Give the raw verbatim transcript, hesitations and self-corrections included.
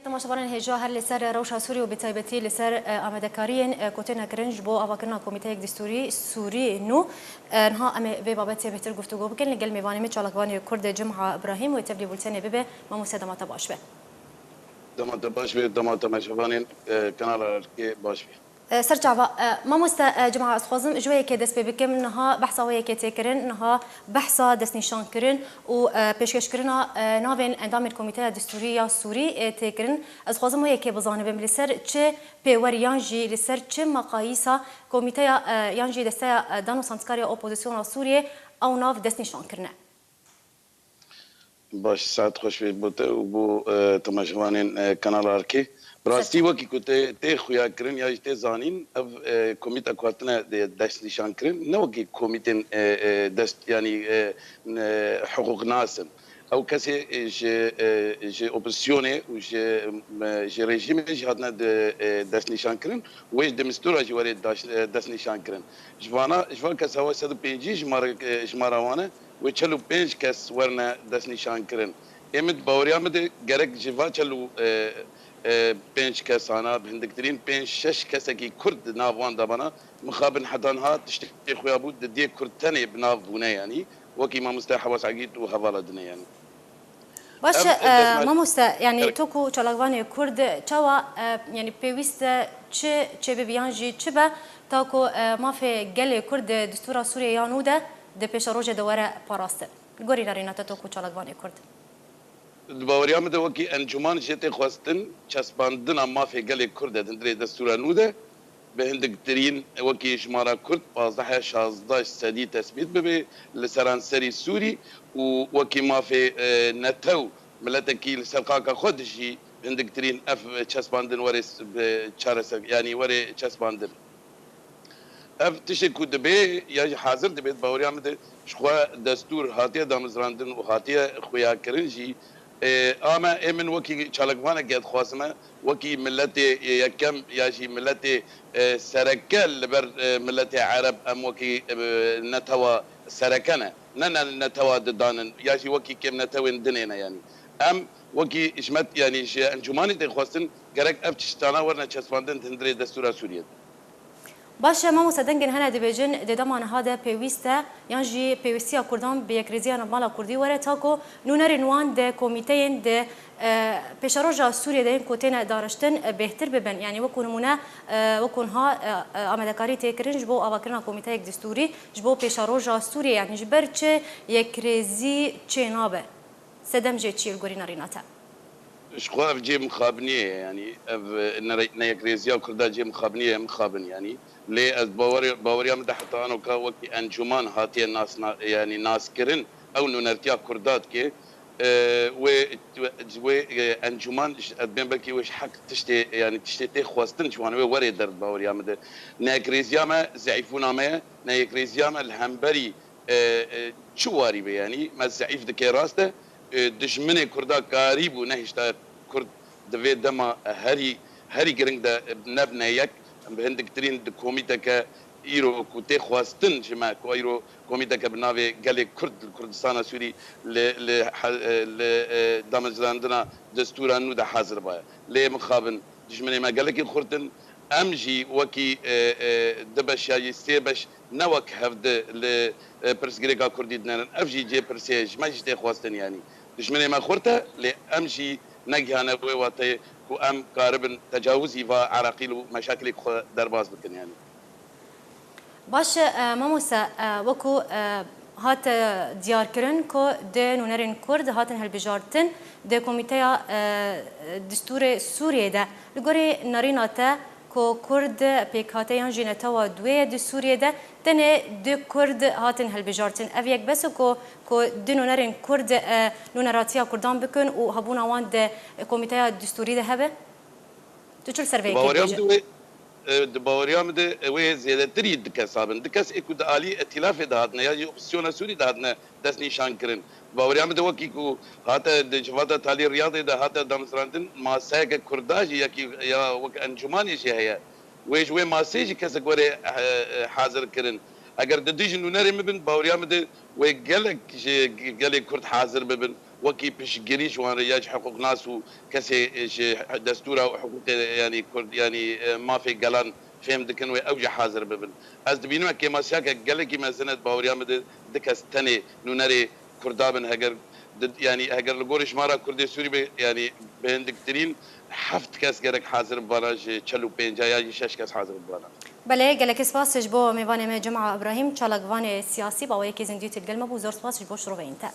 Temaşevanên hêja, her li ser rewşa Sûrî û bi taybetî li ser, e, amadekariyên, e, ku têne kirin ji bo avakirina Komîteyek Distûrî Sûrî nû, e, niha em ê vê babetê bêhtir guftûgo bikin. Li gel mêvanê me çalakvanê Kurd Cumha Ibrahîm wê tevlî bultenê bibe. Mamoste, dema te baş be. Dema te baş be, dema temaşevanên, e, kanala Erkê baş be. E, ser çava, e, mamoste, e, Cuma, ez dixwazim ji wê yekê dest pê bikim. Niha behsa wê yekê tê kirin, niha behsa destnîşankirin û, e, pêşkêşkirina, e, navên endamên Komîteya Distûrî ya Sûrî, e, tê kirin. Ez dixwazim wê yekê bizanibim, li ser çi pêwer yan jî li ser çi meqayîsa komîteya, e, yan jî desteya, e, dan û sandîkariya opozisyona Sûriyê ew nav destnîşan kirine? Baş, saet xweş be bo te û bo, e, temaşevanên, e, Kanala Erkê. Bi rastî wekî ku tê, tê xuya kirin ya jî tê zanîn, ev, e, komîta ku hatine de-, destnîşan kirin, ne wekî komîtên, e, e, dest, yanî, e, e, hiqûqnas in. Ew kesê, e, ji, e, ji opozîsyonê û ji, e, ji rejîmê jî hatine de, e, destnîşan kirin. Wê ji demîstûra jî were daş-, e, destnîşan kirin. Ji vana, ji van kesa we sed û pêncî jimare, e, jimara wan e. Wê çel û pênc kes werine destnîşankirin. Ê min di baweriya min de gerek ji va çel û, e, e, pênc kesana bi hindiktirîn pênc şeş kesekî Kurd di nav wan de bana. Mixabin heta niha tiştê xuya bû, di dê Kurd tenê bi nav bûne, yanî wekî mamoste Hewas Egîd û hevala dinê, yanî. Baş e, e, mamoste, yanî to ku çalakvanê Kurd, çawa, e, yanî pêwîst e çi çêbibe yan jî çi be, ta ku, e, mafê gelê Kurd di distûra Sûriyê ya nû de di pêşerojê de were parastin? Li gorî nerîna te to ku çalakvanê Kurd. Di baweriya min de wekî encûman jê tê xwestin çespandina mafê gelê Kurd e di hundirê destûra nû de. Bi hindiktirîn wekî jimara Kurd pazdeh ya şazdeh sedî tesbît bibe li seranserî Sûrî û wekî mafê, e, netew miletekî li ser xaka xwe dijî bi hindiktirîn ev çespandin were s-, bi çareser, yanî were çespandin. Ev tiştê ku dibe ya jî hazir dibe, di baweriya min de ji xwe destûr hatiye damezrandin û hatiye xuyakirin jî, e, a me, ê min wekî çalakvanekê dixwazime, wekî miletê yekem ya jî miletê, e, sereke li ber, e, miletê Ereb em wekî, e, netewa sereke ne. Ne, ne netewa didanin ya jî wekî kêm netewên dinê ne, yanî. Em wekî ji me, yanî ji encûmanê tê xwestin gerek ev tiştana werine çespandin di hundirê destûra Sûriyê de. Baş e, mamoste, dengên hene dibêjin, di dema niha de pêwîst e, yan jî pêwîstiya Kurdan bi yekrêziya mala Kurdî were, ta ku nûnerên wan di komîteyên di, e, pêşeroja Sûriyê de yên ku têne daniştin, e, bêhtir bibin. Yanî wekû nimûne, e, wekû niha, e, e, amadekarî tê kirin ji bo avakirina komîteyek distûrî, ji bo pêşeroja Sûriyê, yanî ji ber çi yekrêzî çênabe? Sedem jê çi ye li gorî nerîna te? Ji xwe ev cê mixabiniyê ye, yanî ev, e, nere-, neyekrêziya Kurda cê mixabiniyê ye, mixabin yanî. Lê ez bawer-, baweriya min de heta anoka wekî encûman hatiye nasna-, yanî naskirin, ew nûnertiya Kurda dike. E, wê, wê, e, encûman ji, ez dibêm belkî wê ji heq tiştê, yanî tiştê tê xwestin ji wan wê werê der di baweriya min de. Neyekrêziya me zeîfbûna me ye, neyekrêziya me li hemberî e, e, çi warî be, yanî me zeîf dike, rast e. E, dijminê Kurda karîbû nehişta Kurd di vê dema herî, herî giring de nebine yek. Em bi hindiktirîn di komîteke îro ku tê xwestin ji me, ku îro komîteke bi navê Gelê Kurd li Kurdistana Sûrî li, li he-, e, li, e, damezrandina destûra nû de hazir baye. Lê mixabin dijminê me gelekî xurt in. Em jî wekî, e, e, du beş ya jî sê beş ne wek hevdi li, e, pirsgirêka Kurdî dinerin. Ev jî cê pirsê ye, ji me jî tê xwestin, yanî dijminê me xurt e, lê em jî negihane wê wateyê ku em karibin tecawizî va eraqîl û meşakilê xwe derbas bikin, yanî. Baş e, e, mamoste, e, wekû, e, hat, e, diyarkirin ku du nûnerên Kurd hatin hilbijartin di Komîteya, e, Distûrê Sûriyê de. Li gorî nerîna te, ku Kurd pêkhate yan jî netewa duyê ye di Sûriyê de, tenê du Kurd hatin hilbijartin. Ev yek bes e ku, ku du nûnerên Kurd, e, nûneratiya Kurdan bikin û hebûna wan di Komîteya Distûrî de hebe? Tu çi li ser vê yekê dibêjî? Di baweriya min de wê, e, di baweriya min de, e, wê zêdetirî du kes habin. Du kes ê ku di alî îtîlafê de hatine ya jî opozîsyona Sûrî de hatine destnîşankirin. Di baweriya min de wekî ku hate di civata talî Riyadê de hate damezrandin, maseyeke Kurda jî yekî ya wek encûmanê jî heye. Wê ji wê masê jî kesek were, e, e, hazir kirin. Eger di dijî nûnerê min bin, di baweriya min de wê gelek ji gelê Kurd hazir bibin. wekî piştgirî ji wan re ya ji hiqûqnas û kesê ji destûra û hiqûqê, yanî Kurd, yanî, e, mafê gelan fêm dikin wê ew jî hazir bibin. Ez dibînim kêmasiyeke gelekî mezin e, di baweriya min de du kes tenê nûnerê Kurda bin. Heger di, yanî heger li gorî jimara Kurdê Sûrî be, yanî bi hindiktirîn heft kes gerek hazir bibana ji çel û pênca ya jî şeş kes hazir bibana. Belê, gelekî spas ji bo mêvanê me Cuma Ibrahîm, çalakvanê siyasî, bi awayekî zindî têlgel me bû. Zor spas ji bo şiroveyên te.